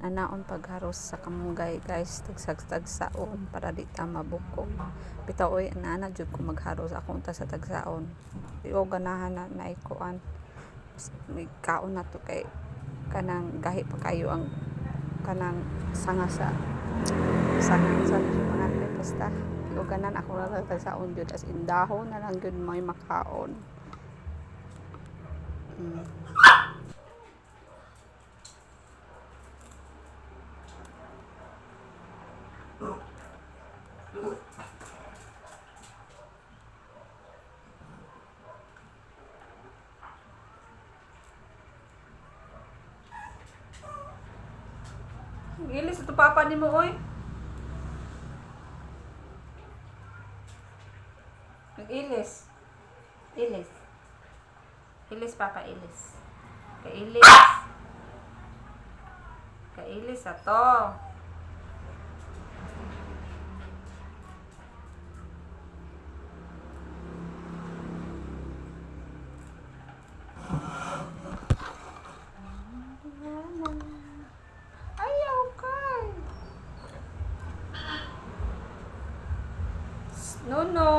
An-anaon pagharos sa kamunggay, guys, tagsa-tagsaon para di ta mabuko. Bitaw oy, ana jud ko magharos akong ta sa tagsaon. Di ko ganahan na naikuan. May kaon na to kay kanang gahi pa kayo ang kanang sanga sa sanga sa panganay, basta di ko ganahan, ako na lang tagsaon jud, as in dahon na lang jud may makaon. Gilis ito papa ni mo, oy. Nag-ilis. Ilis. Ilis, papa, ilis. Kailis. Kailis ato. Ayaw kay. No, no.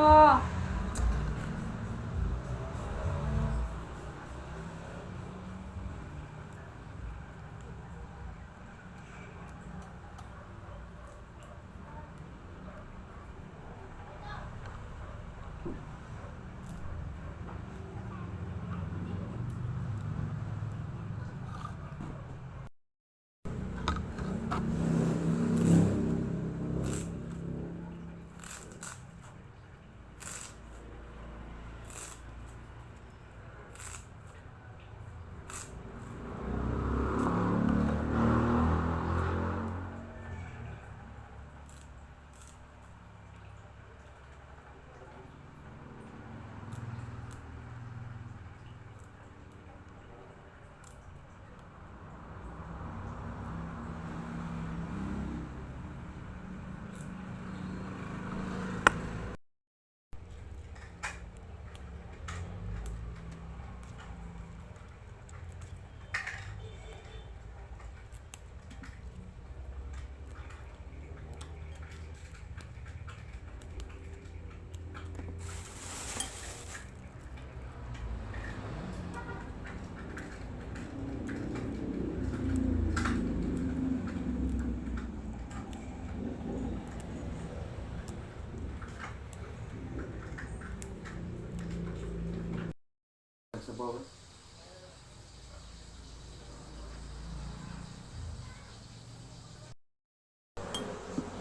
Sa bawah.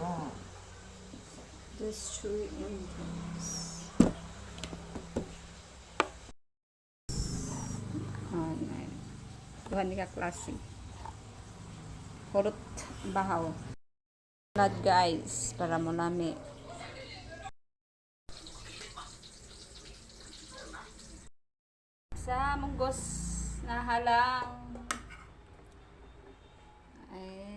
Oh. Just chewy ingredients. Oh, duha ni ka klase. Hurot bahaw. Salad, guys, para mo lami. Sa munggos na halang. Ay.